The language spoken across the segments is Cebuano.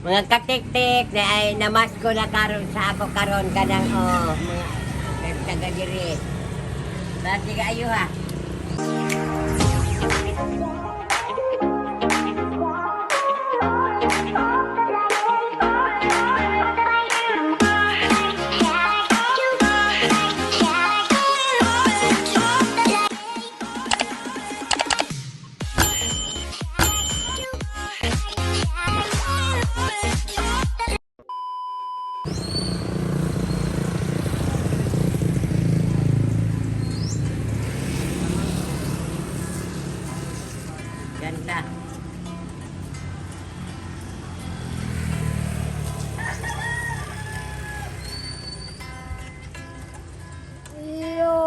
Mga katiktik na ay namasko na karon sa ako karon kanang oh, mga taga diri. Bati kaayo ha. Ganda. Iyo,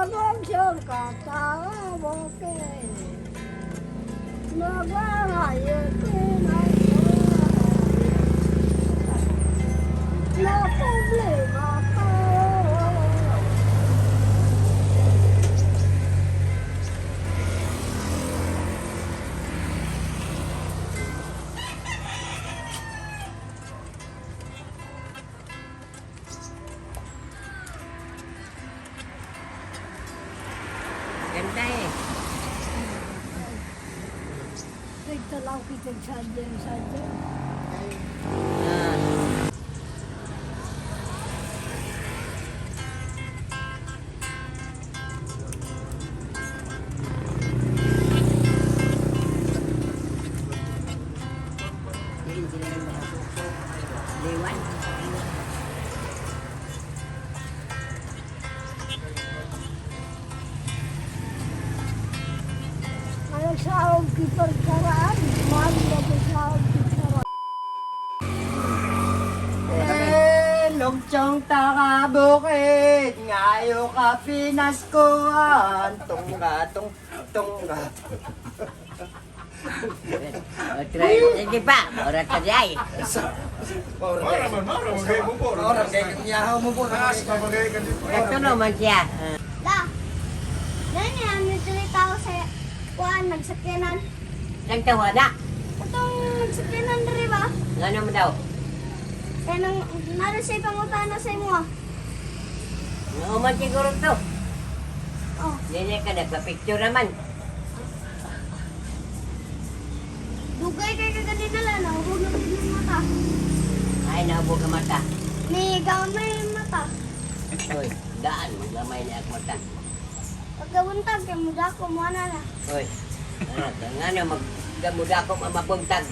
anong siyang katawakin? Nagahayag na problema ko. Ganda eh. Nagtalaw kita sadya sadya. Ah. Diin sila ng mga Liwan. Kaya sa akong kipagkaraan, mahal na ko sa akong kipagkaraan. Eh, lugtong takabukid, ngayo ka pinaskuhan, tungga, tung, tungga. O, try. Sige pa, oras ka di ay. Ora man, mara man kay mo po. Oras kay yahaw mo po. Taas pa bagay ka dito. Katuno man siya. La. Dahil nga, may tuloy tao sa kuan, nagsakyanan. Nagtawa na. Itong nagsakyanan diri ba? Ngano mo daw? Kaya nang naroon siya pangutana sa imo ah. Ngano man siguro to. Oh, Dili ka nagpa-picture naman. dugay kay kaganina la, nahubog na gud yung mata. Ay, naubog ang mata. Ni gamay yung mata. Hoy, daan mo gamay na ang mata. Pagkabuntag kay mudako mo na na. Hoy, ano, ngano maggamuda ko mabuntag.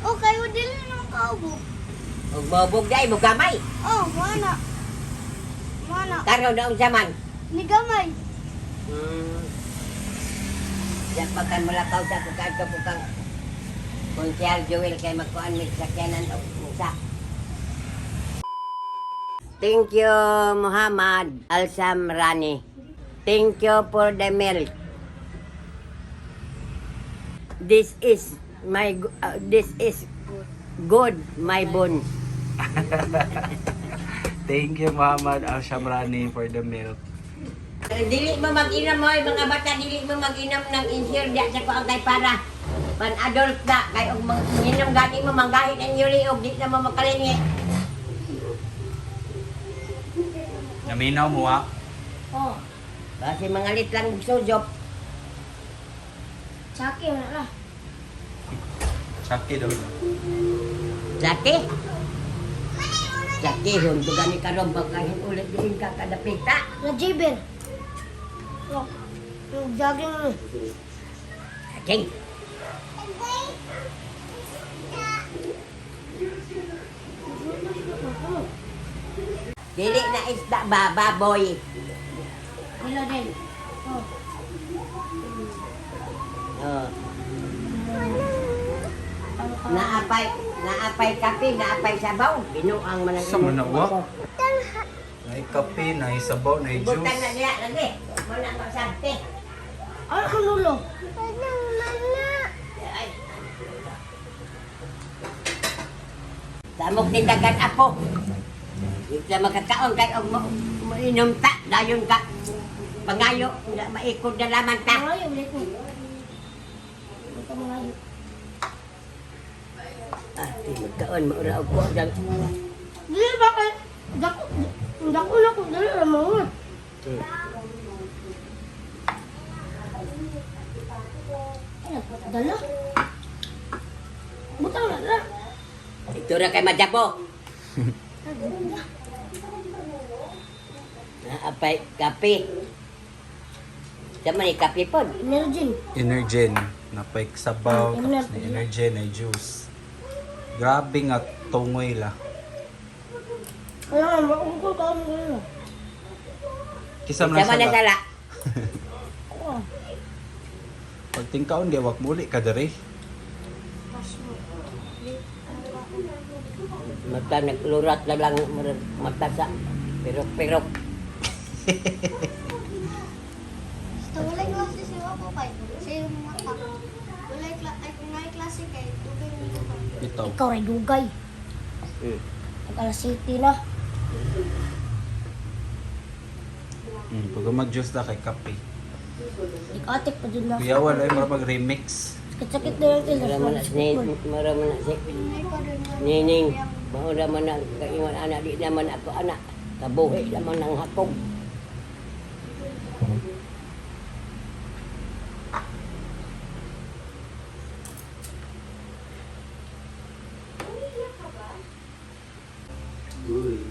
Oh, kayo dili na naman kaubog. Ug maubog dai mo gamay. Oh, mo na. Mo na. Karon na unsa man. Ni gamay. Diyan pa kan mulakaw sa kung ko kang Konsehal Joel kay magkuan mig sakyanan og usa. Thank you, Muhammad Al-Samrani. Thank you for the milk. This is my this is good my bones. Thank you, Muhammad Al Shamrani, for the milk. Dili mo mag-inam hoy mga bata, dili mo mag-inam ng insure diya sa kuang kay para pan adult na kay og manginom gani mo manggahin ang yuli og di na mo makalingi. Naminaw mo ah. Oh, Basi mangalit lang og sujop. tsaki na la. Chucky daw. Laki. Laki hun gani karon pagkahin ulit diin ka kadapita. Na jiber. Oh, yung jogging mo. King. Dili na isda ba baboy. Nila din. Oh. Oh. Naapay, naapay kape, naapay sabaw. Binuang man ang Sa man na wa? Nay kape, nay sabaw, nay Butang na juice. niya lagi. Mo na ang sabte. Ano ka nulo? Ay. Samok tindagan apo. Di ka makakaon kay og mo inom ta dayon ka pangayo nga maikod na laman ta. Mangayo, ulit mo. Ito mangayo. Kaon maura og ko dang. Dili ba kay dako dako na ko dili ra mo. Dala. Butang na dala. Ito ra kay madabo. Naapay kape. Sama ni kape pod. Energy. Energen. Napay sabaw, tapos na energen, na juice. Grabe nga tungoy la. Kaya nga maungkol ka mo ganun. Kisa man Sama na sala. sala. Oh. Pag tingkaon gay wak muli ka diri. Mata naglurat na lang murag mata sa pirok-pirok. Basta walay klase si Wako kay sa iyong mata. Walay klase ay kung naay klase kay dugay mo ka. Ito. Ikaw ray dugay. Pag alas 7 na. Pag mag-juice na kay kape. Ikatik pa dyan na. Kuya wala ay mura pag remix. Sakit-sakit na yung Mura man na si mura man na si Nining. Mura man na kaingon anak di naman ako anak. Kabuhi naman ang hakog.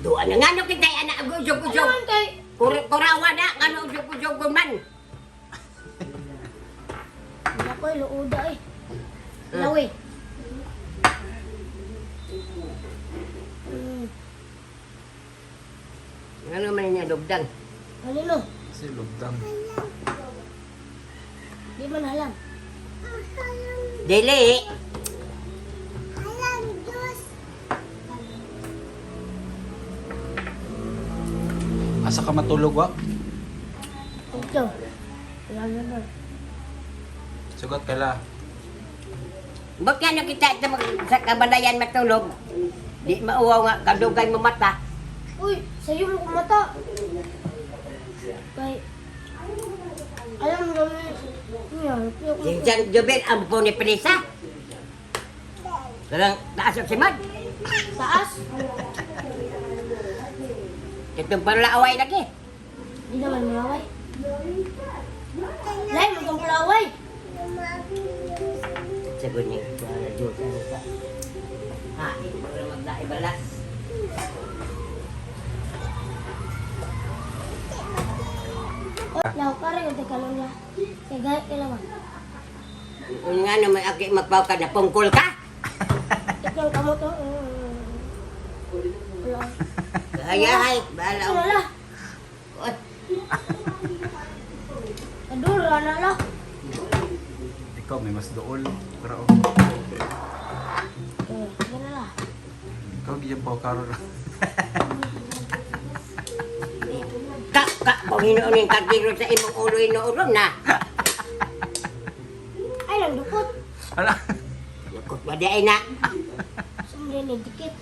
Duan na ngano kita anak usog-usog. Ano kay Kurawa na ngano usog-usog man. Wala ko luuda eh. Lawi. Ngano man niya dugdang. Ano no? Kasi lugdang. Di man halang. Dili. Alam, Diyos. Asa ka matulog wa? Ito. Wala na ba? Sugot ka la. Bakit ano kita ito sa kabalayan matulog? Di mauwaw nga kadugay mo mata. Uy, sa'yo mo kumata. Kay alam mo kami. Yan, Sinsan Jubel ang po ni Prisa. Karang taas ang simad. Taas. Itong panlaaway lagi. Di naman malaway. Lay, magkang palaway. Sagot niya, wala Diyos ang sa. Ha, ito magdaibalas. Law, parang ito kalong la. Kay gaya kailangan. Kung nga naman aki magpaw ka na pungkol ka. Ikaw kamo to. Wala. Kaya hay, bahala. Ano la? Oy, Adura na la. Ikaw may mas dool. Pero oh, Eh, gana la. ikaw giyan pa karon. Ka, ka, kung hinuon yung kagiro sa imong ulo hinuon na. Ay, lang dukot. Ala. Lukot ba di ay na? Sumli ni dikit.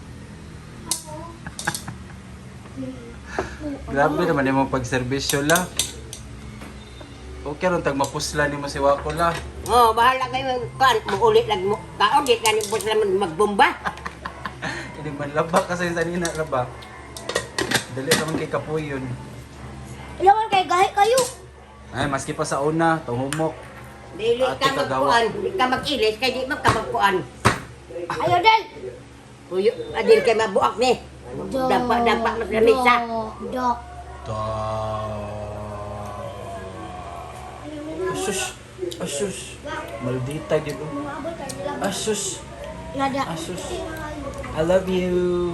Grabe naman imong pagserbisyo la. Okay ron tag mapusla nimo si Wako la. Oh, bahala kayo. Kuan, muulit lang mo. Kaon, di ka ni boss lang magbomba. Hindi man laba kasi sa nina laba. Dali naman kay kapoy yun. Ilawan kay gahi kayo. Ay, maski pa sa una, tuhumok. Dili Ate ka kagawa. magkuan, di ka mag-ilis kay di man ka magkuan. Ayaw del. Puyo, adil kay mabuak ni. Dampa dampa mas lamisa. Do. Ta. Asus. Asus. Maldita gid. oh. Asus. Nada. Asus. I love you.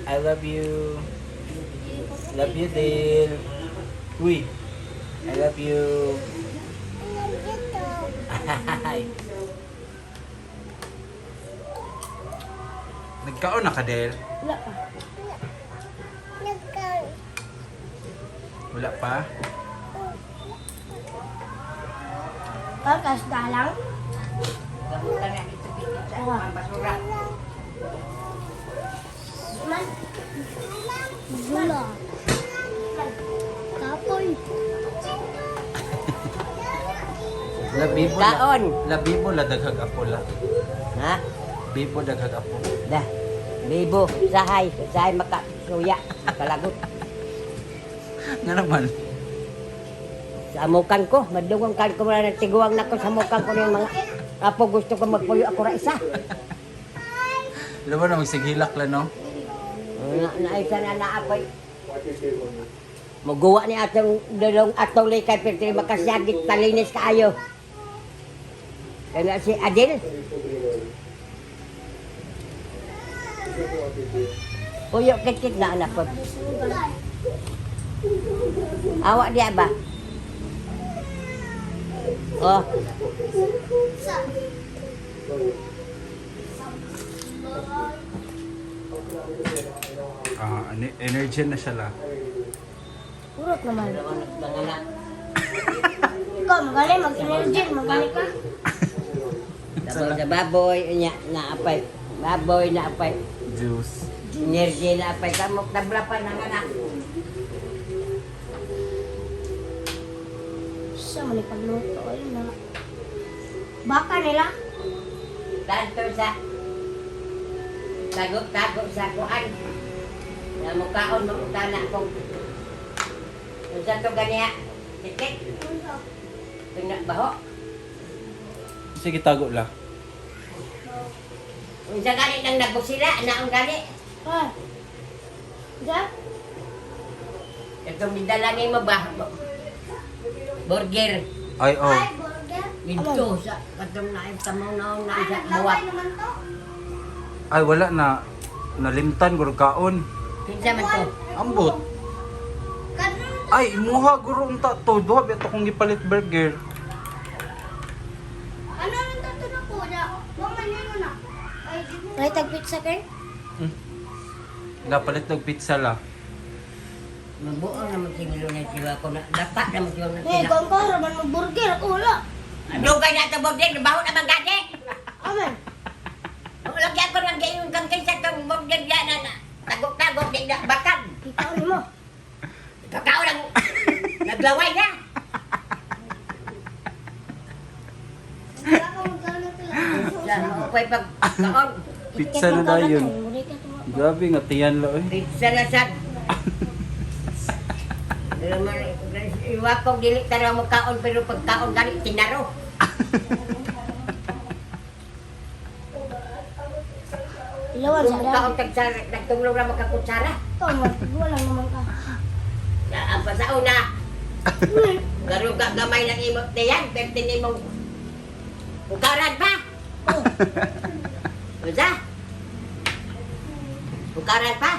I love you. Love you, Dale. Uy. I love you. Nagkaon na ka, Dale? Wala pa. Wala pa? Kakas dalang. Basura. Man. Gula. Kapoy. Labi mo la. Kaon. Labi mo la daghag ako la. Ha? Bibo daghag apo. Dah. Bibo, sahay, sahay maka suya, kalagot. Nga naman. Sa amukan ko, madungong kan ko wala ng tiguang nako sa amukan ko ng mga apo gusto ko magpuyo ako ra isa. Alam mo na magsighilak lang no? Na, naisa na naapoy. Muguwa ni atong dalong atong likay pero dili makasyagit palinis kaayo. Kaya si Adel. Puyo kikit na anak ko. Awa diya ba? Oh, Sa. Ah, energy na siya la. Urot naman. mga anak. Ikaw, magaling, mag-energy, magaling ka. Sabaw sa baboy, unya, naapay. Baboy, naapay. Juice. Energy na apay. Kamok, tabla pa ng anak. Sa man pagluto, ayun na. Baka nila. Tanto sa tago-tago sa kuan. Na mukaon mangutana ko. Unsa to ganiya? Titik. Tuna baho. Sige, tago la. Unsa gani nang nagusila na ang gani. Ah. Ga? Itong gidala nimo ba? Burger. Ay, oh. Ay, burger. Dito sa katong naay tamaw naong na Ay, sa naglaway buwat. naman to. Ay, wala na. Nalimtan, guro kaon. Kinsa man to? Ambot. Ganun. Ay, imuha guro unta to. Duha ba ito kong gipalit burger. Ano rin to na po? Na, waman yun na. Ay, di mo. May tag-pizza kayo? Napalit og pizza la. Mabuo naman si Milo na siwa ko na dapat naman siwa na Eh, sila. kung ka, raman mo burger, ako wala. Dugay na ito burger, baho naman gani. Amen. Lagi ako nang gayon kang kaysa itong burger yan na na. Tago-tago, di na bakag. Ikaw ni mo. Kakao lang. Naglaway na. Wala ka magkano sila. Sa okay pag kaon. Pizza na dayon. Grabe nga tiyan la oy. Pizza na sad. Pero man, iwa ko dili tara mo kaon pero pagkaon gani tinaro. Ilawan sa dami. Kaon tag sa nagtulong ra makakutsara. Ikaw, wala naman ka. Na ang pasauna. Garo ka gamay lang imo tiyan pero tinimong ukaran pa. Oh. Usa? Ukaran pa?